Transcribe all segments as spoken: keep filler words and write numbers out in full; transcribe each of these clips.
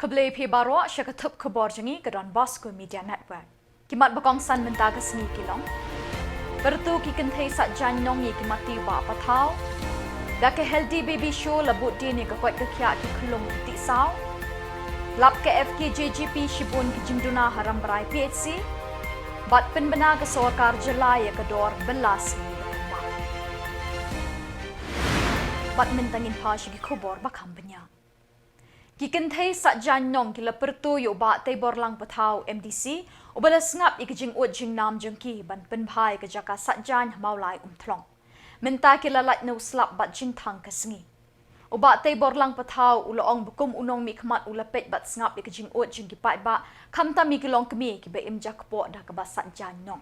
Khublei phi baroh sha ka thup khubor jong ngi ka Don Bosco Media Network. Ki mat ba kongsan mynta ka sngi ki long: Pyrto ki kynthei sait jaiñ nong ïa ki mati u Bah Pathaw. Da ka Healthy Baby Show la bud dien ïa ka koit ka khiah ki khyllung ki tih saw. Lap ka F K J G P shibun ki jingduna ha Rambrai P H C. Bad pynbna ka sorkar jylla ïa ka dor bylla sngi. Bad mynta ngin phai sha ki khubor ba kham bniah. Ki kynthei sait jaiñ nong ki la pyrto ïa u Bah Teiborlang Pathaw, M D C, uba la sngap ïa ka jingud jingnam jong ki ban pynbha ïa ka jaka sait jaiñ ha Mawlai Umthlong. Mynta ki la lait na u slap bad jingthang ka sngi. U Bah Teiborlang Pathaw u la ong ba kum u nongmihkhmat u la peit bad sngap ïa ka jingud jong ki paidbah, khamtam ïa ki longkmie kiba im jakpoh da kaba sait jaiñ nong.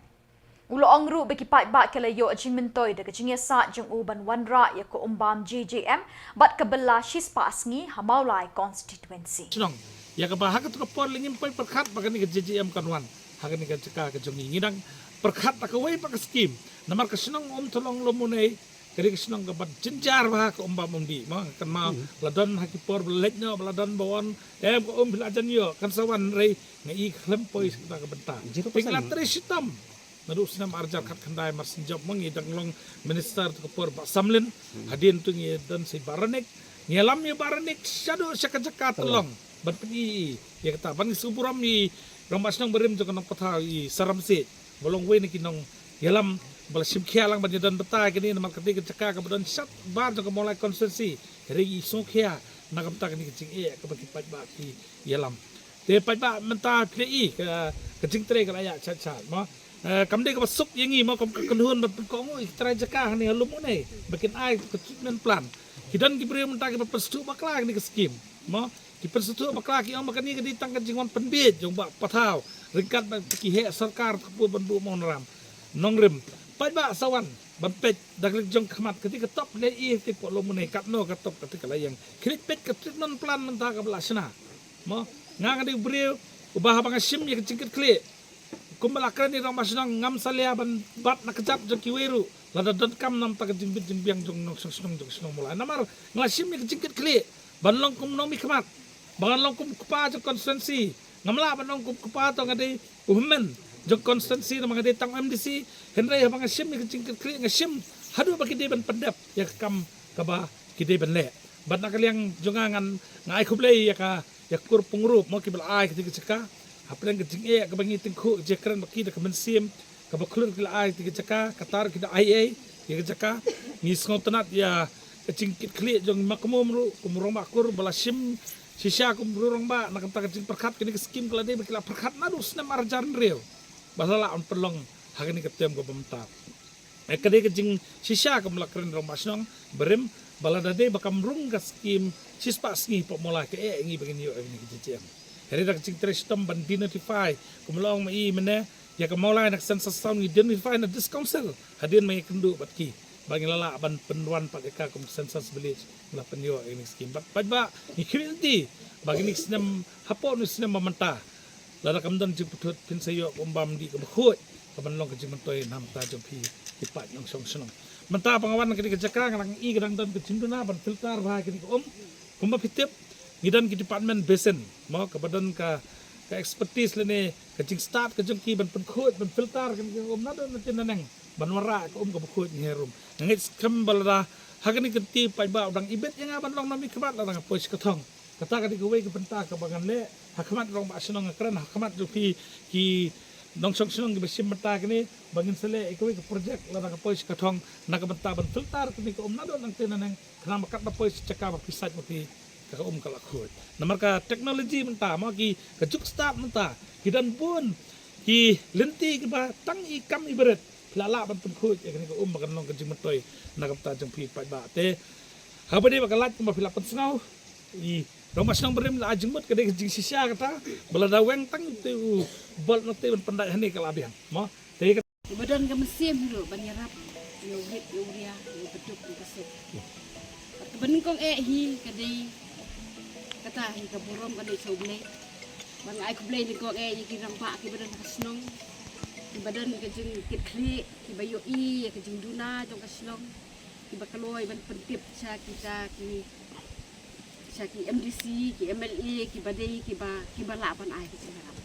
U la ong ruh ba ki paidbah ki la ïoh jingmyntoi da ka jingïasaid jong u ban wanrah ïa ka umbam J J M bad ka bylla shispah sngi ha Mawlai constituency. Shnong, ïa kaba ha kato ka por lei ngim poi pyrkhat ba kane ka J J M kan wan ha kane ka jaka ka jong ngi. Ngi dang pyrkhat da kawei pat ka skim. Namar ka shnong Umthlong Lum Une ka dei ka shnong kaba jynjar bha ha ka umbam umdih. Ma kan ma la don ha ki por ba la leit noh ba la don ba wan, em, ka um phi la jan ïoh, kan sa wan, hynrei nga i khlem poi sa kata ka bynta. Te ki la trei shitom. Naduh u snem ar hajar khatkhyndai mar shu jop ma ngi dang long minister, to ka por Bah Samlin. Hadien to ngi don sa i Bah Ranik. Ngi ïalam ïa Bah Ranik shaduh sha ka jaka Tallong ban pyni ïa kata, ban ngi sngewburom ïa i rangbah shnong barim jong ka Nongpathaw, i Saramsej, ba long uwei na ki nongïalam ba la shim khia lang ban ïadon batai kane, namar kata ka jaka kaba don shabar jong ka Mawlai constituency. Hynrei i sngewkhia na ka bynta kane ka jingeh kaba ki paidbah ki ïalam. Te paidbah mynta phi i ka, ka jingtrei ka la ïaid shat shat, mo. Eh, kam dei kaba suk ïa ngi, mo, kam ka kynhun ban pynkohnguh ïa ki trai jaka hangne ha Lum Une ba kin ai ka treatment plant. Ki don ki briew mynta kiba pynsngewthuh bakla kane ka skim, mo. Ki pynsngewthuh bakla, ki ong ba kane ka dei tang ka jingwan pynbiej jong Bah Pathaw ryngkat bad ki heh sorkar, ka pud ban buh mawnram nongrim. Paidbah sa wan ban peit da ka liang jong khmat, ka dei ka top lei i te poh Lum Une, katno ka top, ka dei ka la ïeng. Khie leit peit ka treatment plant mynta kaba la shna. Mo, nga nga dei u briew uba haba nga shim ïa ka jingkitkhlieh, kumba la kren i rangbah shnong, ngam salia ban bat na kjat jong kiwei ruh lada donkam namar ka jingbit jingbiang jong nongshong shnong jong shnong Mawlai. Namar nga la shim ïa ka jingkitkhlieh ban long kum nongmihkhmat, ba ngan long kum u kpa jong constituency. Ngam lah ban long kum u kpa, to nga dei u hynmen jong constituency namar nga dei tang M D C. Hynrei haba nga shim ïa ka jingkitkhlieh nga shim haduh ba ki dei ban pyndep ïa ka kam kaba ki dei ban leh. Bad na ka liang jong nga, ngan, nga ai khublei ïa ka, ïa ka kur pyngrope, mo, kiba la ai ka jingkyrkhu. Hapdeng ka jingeh kaba ngi tyngkhuh, ka jingkren bad ki da ka mynsiem, kaba khlur ki la ai ka jingkyrkhu, kata ruh ki da ai ei ïa ka jaka. Ngi sngewtynnat ïa ka jingkitkhlieh jong i Makmum ruh kum u rangbah kur ba la shim shisha kum u rangbah, na ka bynta ka jingpyrkhat kane ka skim ka la dei ba ki la pyrkhat naduh u snem ar hajar hynriew ba la lah ban pynlong ha kane ka term kaba mynta. Eh, ka dei ka jingshisha, kumba la kren i rangbah shnong barim, ba lada dei ba kam rung ka skim shispah sngi poh Mawlai, ka eh ngi ba ngin ïoh ïa kane ka J J M. Hynrei da ka jingtrei shitom ban de-notify, kumba la ong ma i mynne, ïa ka Mawlai na ka census town ngi de-notify na District Council hadien ba ngi kynduh bad ki ba ngi la lah ban pynwan pat ïa ka kum census village, ngi la pynïoh ïa kane ka skim. Bad paidbah, ngi khmih lynti ba kine ki snem, hapoh kine ki snem ba mynta, lada kam don jingpyntut, phin sa ïoh ka umbam dih kaba khuid kaban long ka jingmyntoi na ka bynta jong phi ki paid nongshong shnong. Mynta ba nga wan kane ka jaka, nga dang i ka dang don ka jingduna ban filter bha kane ka um. Kumba phi tip, ngi don ki department basin, mo, kaba don ka, ka expertise lane ka jingstad ka jong ki ban pynkhuid, ban filter kane ka um naduh nangne nangne, ban wanrah ka um kaba khuid ngi harum. Nga ngeit skhem ba lada ha kane ka kynti paidbah u dang ibit ïa nga ban long nongmihkhmat lada nga poi sha ka thong. Kata ka dei kawei ka bynta kaba ngan leh ha khmat rangbah shnong, nga kren ha khmat jong phi ki nongshong shnong kiba shim bynta kane, ba ngin sa leh ïa kawei ka project lada nga poi sha ka thong, na ka bynta ban filter kane ka um naduh nangne nangne, khnang ba katba poi sha jaka ba phi sait ma phi, ka um ka la khuid. Namar ka technology mynta, mo, ki, ka juk stad mynta, ki don bun ki lynti kiba tang i kam i barit phi la lah ban pynkhuid ïa kane ka um ba kan long ka jingmyntoi na ka bynta jong phi paidbah. Te haba dei ba ka lait kumba phi la pynsngew, i rangbah shnong barim la ai jingmut, ka dei ka jingshisha kata, ba lada weng tang te u bolt na te ban pyndait hangne ka la biang, mo. Te ka Kiba don ka mynsiem hi ruh ban ïarap ïa u rit ïa u ria, ïa u baduk ïa u basuk. Bad kaba nyngkong eh hi ka dei, kata hi ka burom ka dei sha U Blei. Bad nga ai khublei nyngkong eh ïa ki rangbah kiba don ha ka shnong, kiba don ka jingkitkhlieh, kiba ïohi ïa ka jingduna jong ka shnong, kiba kloi ban pyntip sha kita ki Sha ki M D C, ki M L A, ki ba dei, ki ba, ki ba lah ban ai ki jingïarap.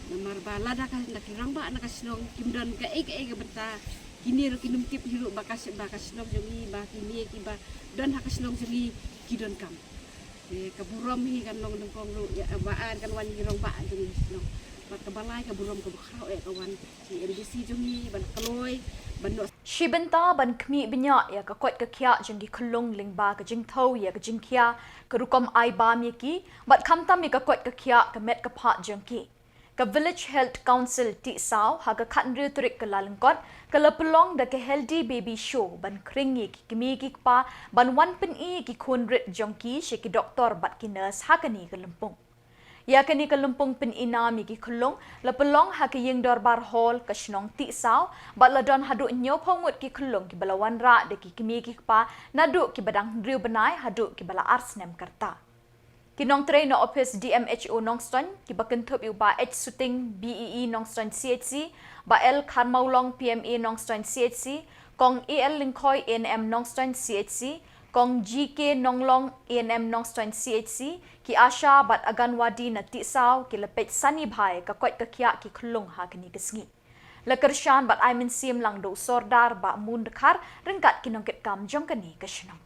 Namar ba lada ka na ki rangbah na ka shnong kim don kaei kaei ka bynta, kine ruh kin ym tip hi ruh ba ka sh-, ba ka shnong jong ngi, ba kine ki ba don ha ka shnong jong ngi ki donkam. Te ka burom hi kan long nyngkong ruh ïa ba ar kan wan ki rangbah jong ngi shnong. Bad ka ba lai ka burom ka ba khraw eh ka wan ki M D C jong ngi ban kloi ban noh. Shi bynta ban khmih bniah ïa ka koit ka khiah jong ki khyllung lyngba ka jingthew ïa ka jingkhia, ka rukom ai bam ïa ki, bad khamtam ïa ka koit ka khiah ka met ka phad jong ki. Ka Village Health Council Tisaw ha ka khathynriew tarik Kyllalyngkot ka la pynlong da ka Healthy Baby Show ban khring ïa ki kmie ki kpa ban wan pyni ïa ki khun rit jong ki sha ki doktor bad ki nurse ha kane ka lympung. Ïa kane ka lympung pyni nam ïa ki khyllung la pynlong ha ka ïing dorbar hall ka shnong Tisaw, bad la don haduh hynñiewphew ngut ki khyllung ki ba la wanrah da ki kmie ki kpa naduh ki ba dang hynriew bnai haduh ki ba la ar snem ka rta. Ki nongtrei na ophis D M H O Nongstoiñ, ki ba kynthup ïa u Bah H Suting, B E E Nongstoiñ C H C, Bah L Kharmawlong, P M A Nongstoiñ C H C, Kong A L Lyngkhoi, A N M Nongstoiñ C H C, Kong G K Nonglong, A N M Nongstoiñ C H C, ki ASHA bad Anganwadi na Tisaw ki la peit sani bha ïa ka koit ka khiah ki khyllung ha kane ka sngi. La kyrshan bad ai mynsiem lang da u Sordar Bah Moon Dkhar ryngkat ki nongkitkam jong kane ka shnong.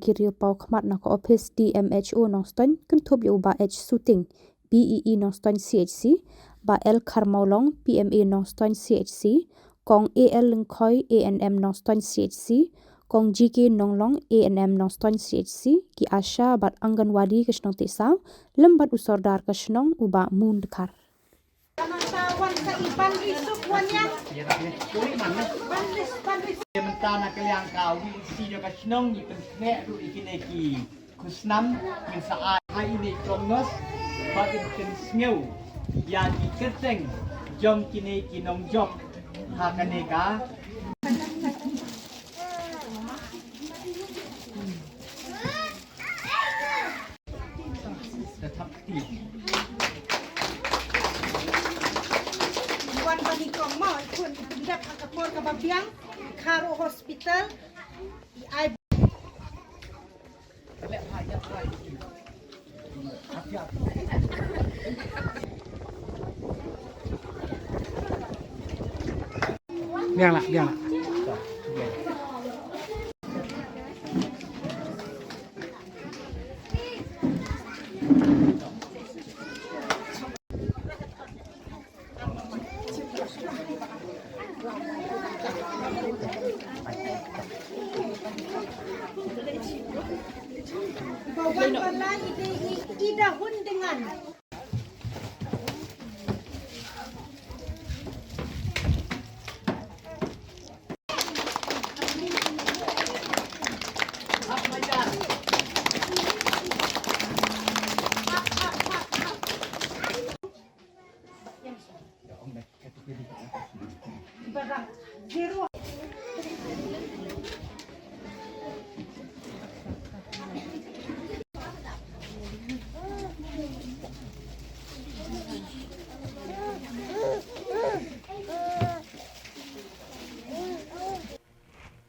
Ki riew paw khmat na ka ophis D M H O Nongstoiñ kynthup ïa u Bah H Suting, B E E Nongstoiñ C H C, Bah L Kharmawlong, P M A Nongstoiñ C H C, Kong A L Lyngkhoi, A N M Nongstoiñ C H C, Kong G K Nonglong, A N M Nongstoiñ C H C, ki ASHA bad Anganwadi ka shnong Tisaw, lem bad u Sordar ka shnong u Bah Moon Dkhar. Mynta na ka liang ka V C jong ka shnong ngi pynsngew ruh ïa kine ki khusnam, ngin sa ai ha ine i trongnus ba in pynsngew ïa ki kyrteng jong kine ki nongjop ha kane ka. Wan ba nyngkong mo, i khun i pyndep ha ka por kaba biang, i kha ruh hospital, i ai. Biang lah, biang lah. Ba wan ba la i dei i, i da hun dengan.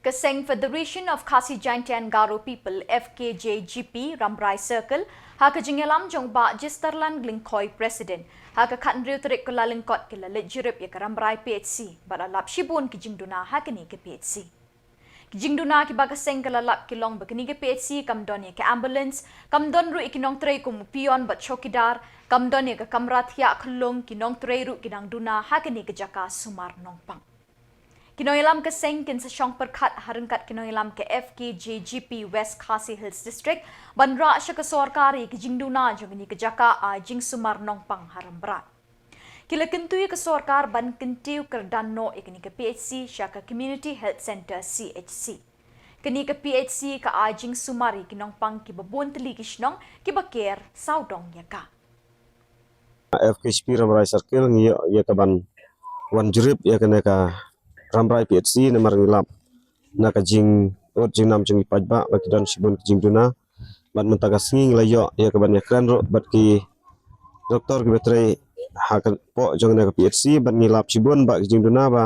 Ka seng Federation of Khasi Jaintia and Garo People, F K J G P, Rambrai Circle, ha ka jingïalam jong Bah Jisterland Lyngkhoi, President, ha ka khathynriew tarik Kyllalyngkot ki la leit jurip ïa ka Rambrai P H C, bad la lap shibun ki jingduna ha kane ka P H C. Ki jingduna kiba ka seng ka la lap ki long ba kane ka P H C kam don ïa ka ambulance, kam don ruh ïa ki nongtrei kum u peon bad chowkidar, kam don ïa ka kamra thiah khyllung, ki nongtrei ruh ki dang duna ha kane ka jaka sumar nongpang. Ki nongïalam ka seng kin sa shong pyrkhat ha ryngkat ki nongïalam ka F K J G P West Khasi Hills District ban rah sha ka sorkar ïa ki jingduna jong kane ka jaka ai jingsumar nongpang ha Rambrai. Ki la kyntu ïa ka sorkar ban kyntiew kyrdan noh ïa kane ka P H C sha ka Community Health Centre, C H C. Kane ka P H C ka ai jingsumar ïa ki nongpang kiba bun tylli ki shnong kiba ker sawdong ïa ka. F K J G P Rambrai Circle ngi ïoh ïa ka ban wan jurip ïa kane ka Rambrai P H C namar ngi lap na ka jingud jingnam jong ki paidbah ba ki don shibun ki jingduna. Bad mynta ka sngi ngi la ïoh ïa ka ban ïakren ruh bad ki doktor kiba trei ha ka poh jong kane ka P H C, bad ngi lap shibun ba ki jingduna ba,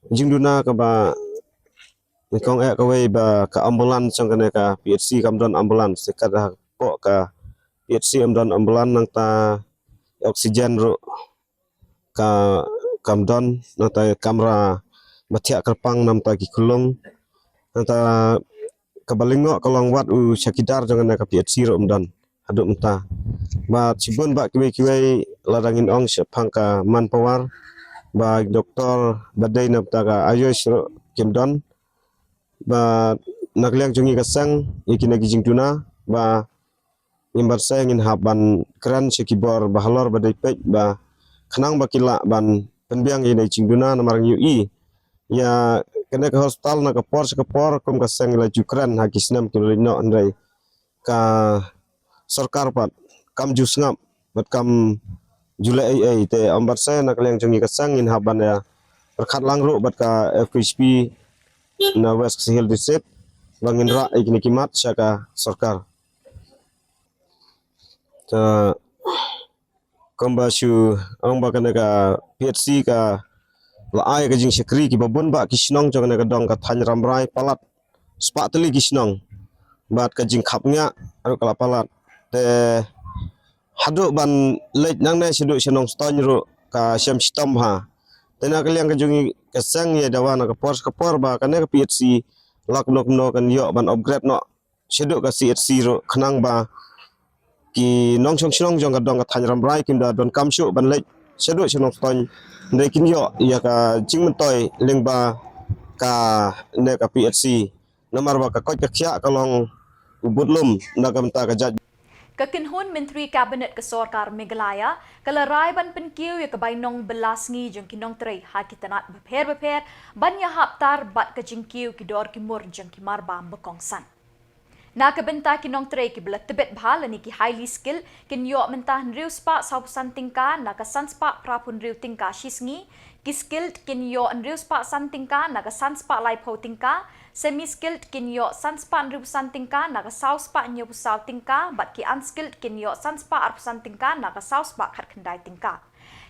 jingduna kaba Nyngkong eh kawei ba ka ambulance jong kane ka P H C kam don ambulance, te kat hapoh ka P H C ym don ambulance, nangta oxygen ruh ka kam don, nangta kamra ba thiah kyrpang namta ki khulung, nangta kaba lyngngoh ka long wat u chowkidar jong kane ka P H C ruh ym don haduh mynta. Bad shibun bah kiwei kiwei, lada ngin ong shaphang ka manpower, ba doktor ba dei namta ka AYUSH ruh kim don. Bad na ka liang jong ngi ka seng, ïa kine ki jingduna, ba ngin ban seng ngin hap ban kren sha ki bor ba halor ba dei peit, ba khnang ba ki lah ban pynbiang ïa kine ki jingduna, namar ngi ïohi ïa kane ka hospital na ka por sha ka por, kum ka seng la ju kren ha ki snem ki la leit noh, hynrei ka sorkar pat kam ju sngap bad kam ju leh ei ei. Te ym ban seng, na ka liang jong ngi ka seng ngin hap ban ïa pyrkhat lang ruh bad ka F K H P na West Khasi Hills District ba ngin rah ïa kine ki mat sha ka sorkar. Te kumba shu ong ba kane ka P H C ka la ai ka jingshakri kiba bun bah ki shnong jong kane ka dong ka thaiñ Rambrai palat spah tylli ki shnong, bad ka jingkhapngiah ruh ka la palat. Te haduh ban leit nangne shaduh sha Nongstoiñ ruh ka shem shitom bha. Te na ka liang ka jong ngi ka seng ïa dawa na ka por sha ka por ba kane ka P H C la kumno kumno kan ïoh ban upgrade noh shaduh ka C H C ruh, khnang ba ki nongshong shnong jong ka dong ka thaiñ Rambrai kim da donkam shuh ban leit shaduh sha Nongstoiñ, hynrei kin ïoh ïa ka jingmyntoi lyngba kane ka P H C, namar ba ka koit ka khiah ka long u budlum na ka bynta ka jait. Ka kynhun Myntri Cabinet ka Sorkar Meghalaya ka la rai ban pynkiew ïa ka bainong bylla sngi jong ki nongtrei ha ki tnat bapher bapher ban ïahap tar bad ka jingkiew ki dor ki mur jong ki marbam ba kongsan. Na ka bynta ki nongtrei kiba la tbit bha lane ki highly skilled, kin ïoh mynta hynriew spah sawphew san tyngka na ka san spah phraphew hynriew tyngka shi sngi, ki skilled kin ïoh hynriew spah san tyngka na ka san spah laiphew tyngka, semi skilled kin ïoh san spah hynriewphew san tyngka na ka saw spah hynñiewphew saw tyngka, bad ki unskilled kin ïoh san spah arphew san tyngka na ka saw spah khatkhyndai tyngka.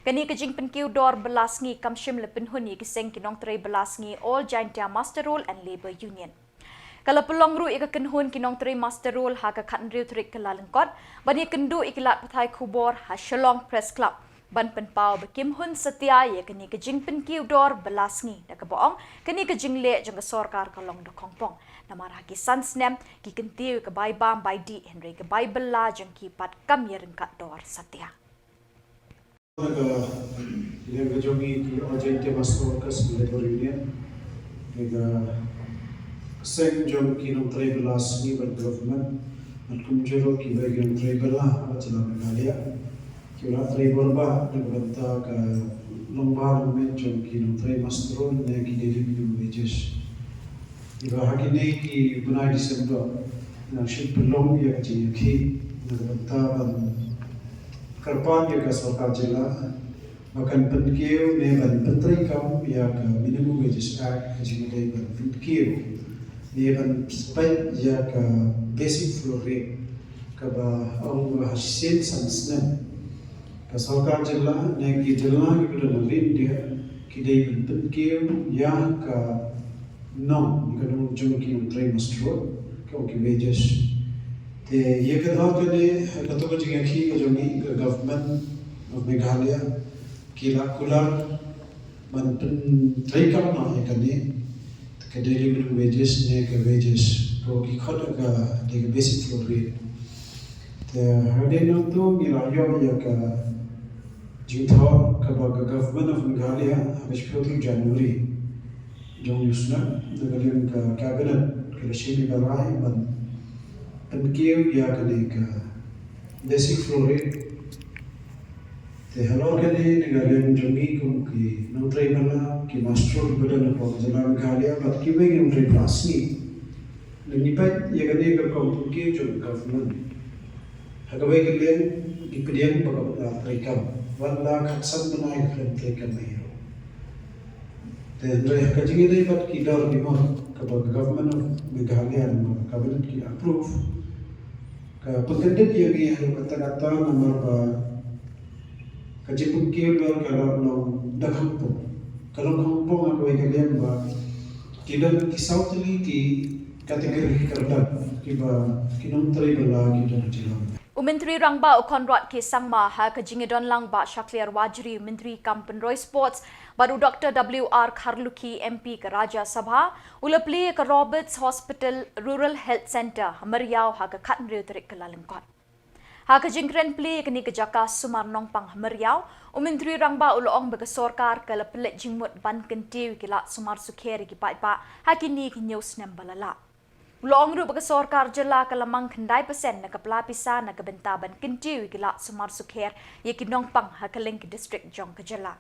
Kane ka jingpynkiew dor bylla sngi kam shym la pynhun ïa ki seng ki nongtrei bylla sngi All Jaintia Muster Roll and Labour Union. Ka la pynlong ruh ïa ka kynhun ki nongtrei muster roll ha ka khathynriew tarik Kyllalyngkot ban ïakynduh ïa ki lad pathai khubor ha Shillong Press Club ban pynpaw ba kim hun satia ïa kane ka jingpynkiew dor bylla sngi, da kaba ong kane ka jingleh jong ka sorkar ka long da khongpong, namar ha ki san snem ki kyntiew ïa ka bai bam bai dih, hynrei ka bai bylla jong ki pat kam ïaryngkat dor satia. Ka liang ka jong ngi ki All Jaintia Muster Roll Workers Labour Union, ka seng jong ki nongtrei bylla sngi bad government, bad kumjuh ruh kiwei ki nongtrei bylla ha jylla Meghalaya, ki la trei bor bha na ka bynta ka long bha long met jong ki nongtrei muster roll ne ki daily minimum wages. Kiba ha kine ki bnai December nang shu pynlong ïa ka jingïakhih na ka bynta ban kyrpad ïa ka sorkar jylla ba kan pynkiew ne ban pyntreikam ïa ka Minimum Wages Act, ka jingïadei ban pynkiew ne ban peit ïa ka basic floor rate, kaba ong ba ha shisien san snem ka sorkar jylla ne ki jylla kiba don ha ri India ki dei ban pynkiew ïa ka nong, ïa ka nong jong ki nongtrei muster roll, ka ong ki wages. Te ïa ka dor kane, ha kato ka jingïakhih ka jong ngi, ka Government of Meghalaya ki la kular ban pyntreikam noh ïa kane ka daily minimum wages ne ka wages, ko ki khot ka dei ka basic floor rate. Te hadien nangto ngi la ïoh ïa ka jingthoh kaba ka Government of Meghalaya ha ka shiphew tarik January jong u snem, na ka liang ka Cabinet ka la shim ïa ka rai ban pynkiew ïa kane ka basic floor rate. Te halor kane, na ka liang jong ngi kum ki nongtrei bylla, ki muster roll kiba don hapoh jylla Meghalaya bad kiwei ki nongtrei bylla sngi, ngi peit ïa kane ka rukom pynkiew jong ka government. Ha kawei ka liang ngi pdiang ba ka la treikam, wat la khatsan bnai ka khlem treikam ei ei ruh. Te hynrei ha ka jingïadei bad ki dor ki mur kaba ka Government of Meghalaya ne ka Cabinet ki approve, ka pynkyndit ïa ngi ha katta katta namar ba ka jingpynkiew dor ka la long da khongpong. Ka long khongpong ha kawei ka liang ba Ki don ki saw tylli ki category kyrdan kiba ki nongtrei bylla ki don ha Shillong. U Myntri Rangbah u Conrad K Sangma ha ka jingïadon lang Bah Shakliar Warjri, u Myntri kam pynroi Sports, bad u Doctor W R Kharlukhi, M P ka Rajya Sabha, u la plie ïa ka Roberts Hospital Rural Health Centre ha Myriaw ha ka khathynriew tarik Kyllalyngkot. Ha ka jingkren plie ïa kane ka jaka sumar nongpang ha Myriaw, u Myntri Rangbah u la ong ba ka sorkar ka la pynleit jingmut ban kyntiew ïa ki lad sumar sukher ïa ki paidbah ha kine ki hynñiew snem ba la leit. U la ong ruh ba ka sorkar jylla ka la mang khyndai percent na ka pla pisa na ka bynta ban kyntiew ïa ki lad sumar sukher ïa ki nongpang ha kylleng ki district jong ka jylla.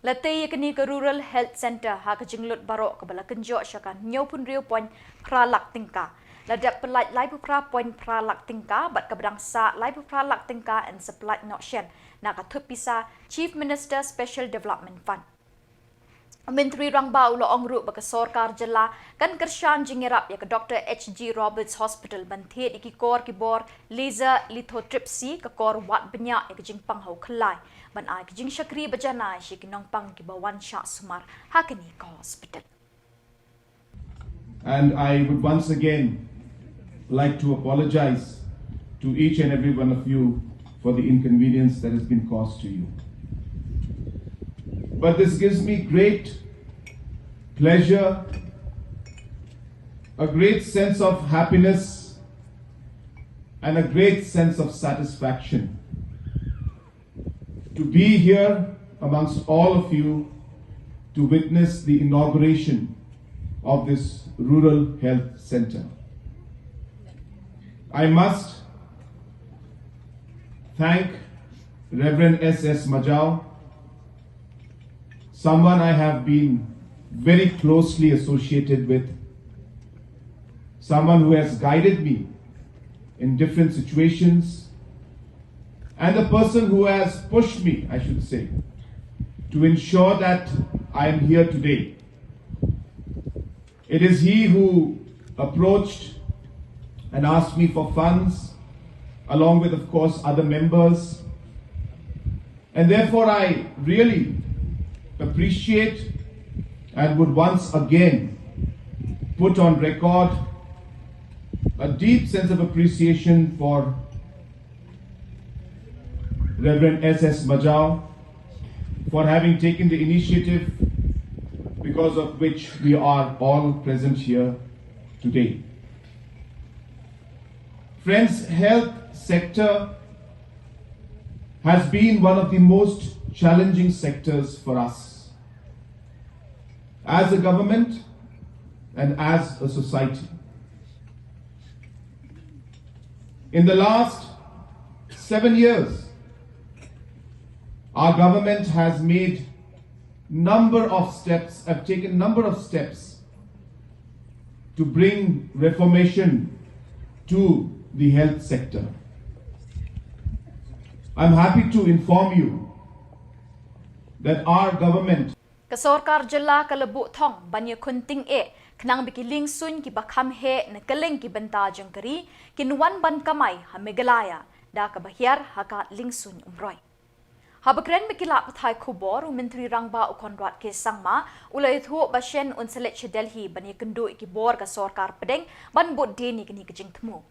La tei ïa kane ka Rural Health Centre ha ka jinglut baroh kaba la kynjoh sha ka hynñiewphew hynriew point phra lak tyngka. La dep pyllait laiphew phra point phra lak tyngka bad kaba dang sah laiphew phra lak tyngka yn sa pyllait noh shen na ka thup pisa Chief Minister Special Development Fund. U Myntri Rangbah u la ong ruh ba ka sorkar jylla kan kyrshan jingïarap ïa ka Doctor H G Roberts Hospital ban thied ïa ki kor ki bor laser lithotripsy, ka kor wad bniah ïa ka jingpang ha u khyllai, ban ai ka jingshakri bajanai sha ki nongpang kiba wan shah sumar ha kane ka hospital. And I would once again like to apologize to each and every one of you for the inconvenience that has been caused to you. But this gives me great pleasure, a great sense of happiness, and a great sense of satisfaction to be here amongst all of you to witness the inauguration of this rural health center. I must thank Reverend S S Majao, someone I have been very closely associated with, someone who has guided me in different situations, and the person who has pushed me, I should say, to ensure that I am here today. It is he who approached and asked me for funds, along with, of course, other members. And therefore, I really appreciate and would once again put on record a deep sense of appreciation for Reverend S S Majao for having taken the initiative because of which we are all present here today. Friends, health sector has been one of the most challenging sectors for us as a government and as a society. In the last seven years, our government has made number of steps, have taken number of steps to bring reformation to the health sector. I'm happy to inform you that our government Ka sorkar jylla ka la buh thong ban ïakhun tyngeh khnang ba ki liengsuiñ kiba kham heh na kylleng ki bynta jong ka ri kin wan ban kamai ha Meghalaya da kaba hiar ha ka liengsuiñ Umroi. Haba kren bad ki lad pathai khubor, u Myntri Rangbah u Conrad K Sangma u la ïathuh ba shen un sa leit sha Delhi ban ïakynduh ïa ki bor ka sorkar pdeng ban bud dien ïa kane ka jingthmu.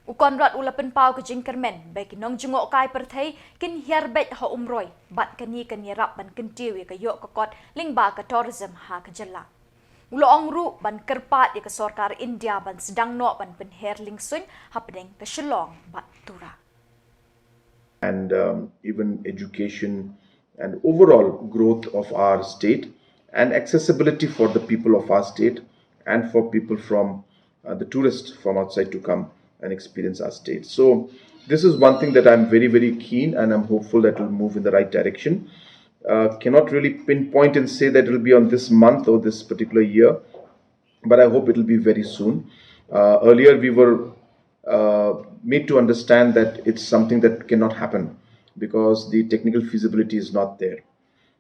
U Conrad u la pynpaw ka jingkyrmen ba ki nongjngohkai pyrthei kin hiar beit ha Umroi bad kane kan ïarap ban kyntiew ïa ka ïoh ka kot lyngba ka tourism ha ka jylla. U la ong ruh ban kyrpad ïa ka sorkar India ban sdang noh ban pynher liengsuiñ hapdeng ka Shillong bad Tura. And um, even education and overall growth of our state and accessibility for the people of our state and for people from uh, the tourists from outside to come and experience our state. So this is one thing that I'm very, very keen and I'm hopeful that will move in the right direction. Uh, cannot really pinpoint and say that it will be on this month or this particular year, but I hope it will be very soon. Uh, earlier, we were uh, made to understand that it's something that cannot happen because the technical feasibility is not there.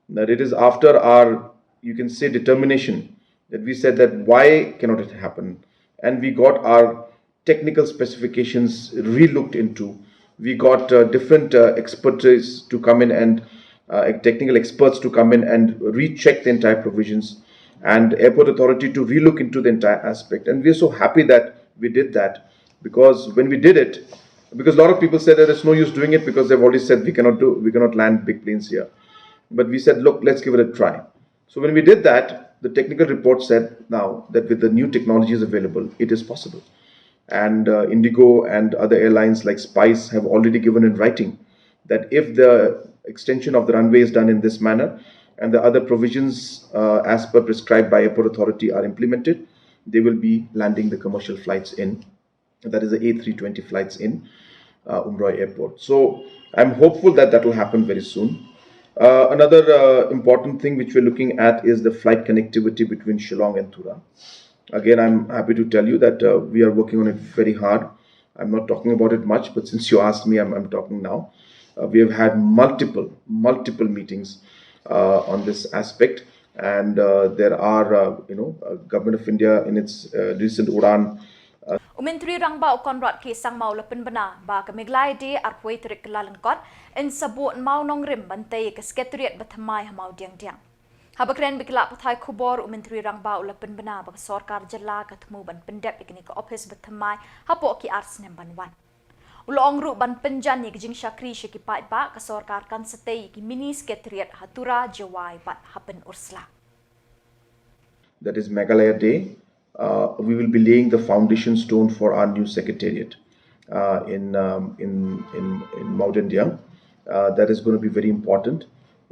That it is after our, you can say, determination that we said that why cannot it happen, and we got our technical specifications re-looked into. We got uh, different uh, expertise to come in and uh, technical experts to come in and recheck the entire provisions. and airport authority to relook into the entire aspect. And we're so happy that we did that, because when we did it, because a lot of people said that there's no use doing it because they've already said we cannot do, we cannot land big planes here. But we said, look, let's give it a try. So when we did that, the technical report said now that with the new technologies available, it is possible. And uh, IndiGo and other airlines like Spice have already given in writing that if the extension of the runway is done in this manner and the other provisions uh, as per prescribed by airport authority are implemented, they will be landing the commercial flights in, that is the A three twenty flights in uh, Umroi Airport. So I'm hopeful that that will happen very soon. Uh, another uh, important thing which we're looking at is the flight connectivity between Shillong and Tura. Again, I'm happy to tell you that uh, we are working on it very hard. I'm not talking about it much, but since you asked me, I'm, I'm talking now. Uh, we have had multiple, multiple meetings uh, on this aspect, and uh, there are, uh, you know, uh, Government of India in its uh, recent Udan. U Myntri Rangbah u Conrad K Sangma u la pynbna ba ka Meghalaya Day arphew tarik Kyllalyngkot yn sa buh mawnongrim ban tei ïa ka Secretariat bathymmai ha Mawdiangdiang. Haba kren bad ki lad pathai khubor, u Myntri Rangbah u la pynbna ba ka sorkar jylla ka thmu ban pyndep ïa kane ka ophis bathymmai hapoh ki ar snem ban wan. U la ong ruh ban pynjan ïa ka jingshakri sha ki paidbah, ka sorkar kan sa tei ïa ki mini secretariat ha Tura, Jowai bad ha Pynursla. That is Meghalaya Day. Uh, we will be laying the foundation stone for our new secretariat uh, in, um, in, in, in Mawdiangdiang. Uh, that is going to be very important.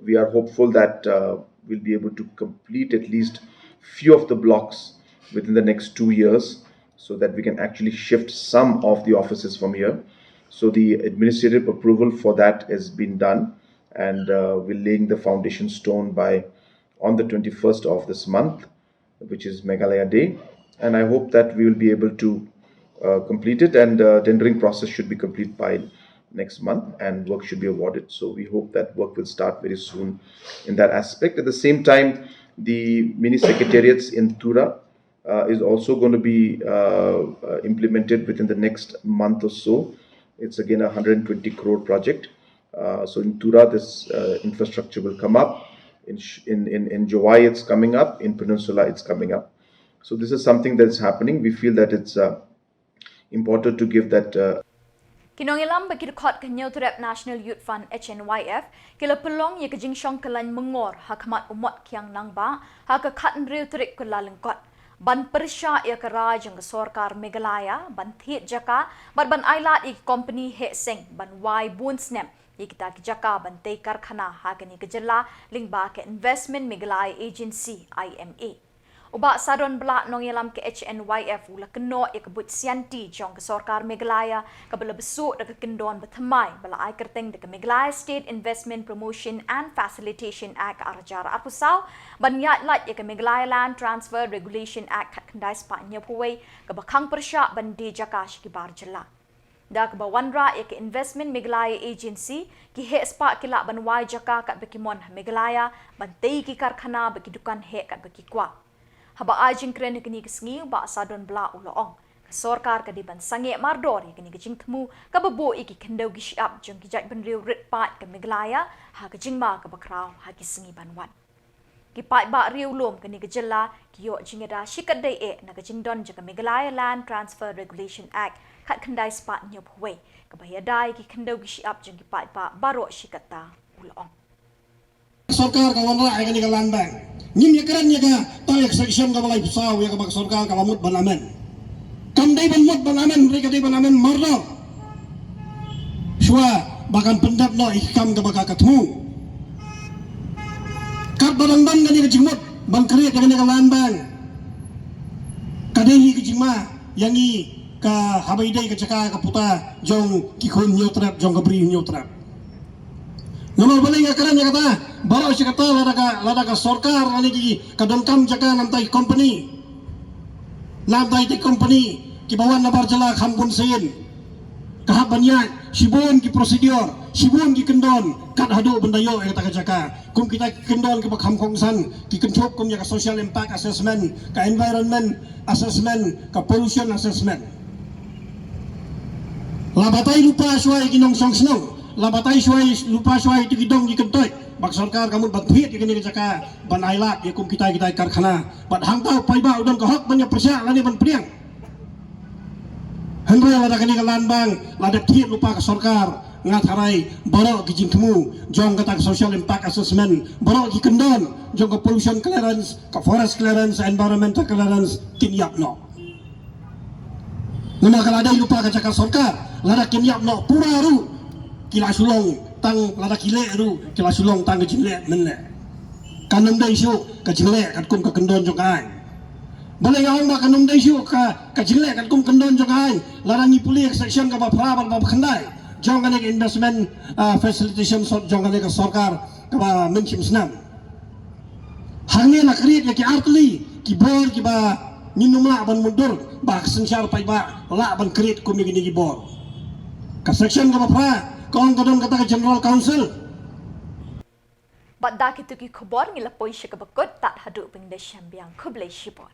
We are hopeful that uh, we'll be able to complete at least few of the blocks within the next two years, so that we can actually shift some of the offices from here. So the administrative approval for that has been done, and uh, we're laying the foundation stone by on the twenty-first of this month, which is Meghalaya Day. And I hope that we will be able to uh, complete it, and uh, tendering process should be complete by next month, and work should be awarded. So we hope that work will start very soon in that aspect. At the same time, the mini secretariats in Tura uh, is also going to be uh, uh, implemented within the next month or so. It's again a hundred twenty crore project. Uh, so in Tura, this uh, infrastructure will come up. In, sh- in, in, in Jowai, it's coming up. In Peninsula, it's coming up. So this is something that's happening. We feel that it's uh, important to give that uh, Ki nongïalam bad ki dkhot ka Hynñiewtrep National Youth Fund, H N Y F, ki la pynlong ïa ka jingshong kyllaiñ myngor ha khmat u Mot Kiang Nangbah ha ka khathynriew tarik Kyllalyngkot, ban pyrshah ïa ka rai jong ka sorkar Meghalaya ban thied jaka bad ban ailad ïa ki kompani heh seng ban wai bun snem ïa kita ki jaka ban tei karkhana ha kane ka jylla lyngba ka Investment Meghalaya Agency, I M A. U Bah Sadon Blah, nongïalam ka H N Y F, u la kynnoh ïa ka buit sianti jong ka sorkar Meghalaya kaba la bsuh da ka kyndon bathymmai ba la ai kyrteng da ka Meghalaya State Investment Promotion and Facilitation Act ar hajar arphew saw, ban ïaid lait ïa ka Meghalaya Land Transfer Regulation Act khatkhyndai spah hynñiewphew wei, kaba khang pyrshah ban die jaka sha ki bar jylla. Da kaba wanrah ïa ka Investment Meghalaya Agency, ki heh spah ki lah ban wai jaka katba ki mon ha Meghalaya ban tei ki karkhana bad ki dukan heh katba ki kwah. Haba ai jingkren ha kane ka sngi, u Bah Sadon Blah u la ong, ka sorkar ka dei ban sangeh mardor ïa kane ka jingthmu kaba buh ïa ki khyndew ki shyiap jong ki jaitbynriew rit paid ka Meghalaya ha ka jingma kaba khraw ha ki sngi ban wan. Ki paidbah riewlum kane ka jylla ki ïoh jingïada shikatdei eh na ka jingdon jong ka Meghalaya Land Transfer Regulation Act khatkhyndai spah hynñiewphew wei, kaba ïada ïa ki khyndew ki shyiap jong ki paidbah baroh shi katta, u la ong. Sorkar ka wanrah ïa kane ka land bank. Ngim ïakren ïa ka tang ïa ka section kaba laiphew saw ïa kaba ka sorkar ka la mut ban amend. Kam dei ban mut ban amend, hynrei ka dei ban amend mardor. Shuwa ba kan pyndep noh ïa ki kam kaba ka ka thmu. Katba dang don kane ka jingmut ban create ïa kane ka land bank, ka dei hi ka jingma ïa ngi ka haba ïadei ka jaka ka puta jong ki khun Hynñiewtrep, jong ka Bri Hynñiewtrep. Namar balei nga kren ïa kata, baroh shi katta lada ka, lada ka sorkar lane ki ka donkam jaka na bynta ki company, na bynta ki company kiba wan na bar jylla kham bun sien. Ka hap ban ïaid shibun ki procedure, shibun ki kyndon kat haduh ban da ïoh ïa kata ka jaka. Kum kita ki kyndon kiba kham kongsan, ki kynthup kum ïa ka social impact assessment, ka environment assessment, ka pollution assessment. La batai lypa shuwa ïa ki nongshong shnong, la batai shuwa, lypa shuwa ïa ki dong ki kyntoit. Ba ka sorkar ka mut ban thied ïa kane ka jaka ban ai lad ïa kum kitai kitai karkhana. Bad hangta u paidbah u don ka hok ban ïa pyrshah lane ban pdiang. Hynrei lada kane ka land bank la dep thied lypa ka sorkar, nga tharai baroh ki jingthmu jong kata ka social impact assessment, baroh ki kyndon jong ka pollution clearance, ka forest clearance, environmental clearance kin ïap noh. Namar ka la dei lypa ka jaka sorkar, lada kin ïap noh pura ruh ki la shu long tang, lada ki leh ruh ki la shu long tang ka jingleh mynleh. Kan ym dei shuh ka jingleh katkum ka kyndon jong ka aiñ. Balei nga ong ba kan ym dei shuh ka, ka jingleh katkum kyndon jong ka aiñ? Lada ngi pule ka section kaba phra bad kaba khyndai jong kane ka investment, ah, facilitation sort jong kane ka sorkar kaba mynshim snem. Hangne la create ïa ki artylli ki bor kiba ngin ym lah ban mutdur ba ka synshar paidbah lah ban create kum ïa kine ki bor. Ka section kaba phra ka ong ka don kata ka General Council. Bad da kitu ki khubor ngi la poi sha kaba kut, tad haduh ban da shem biang, khublei shibun.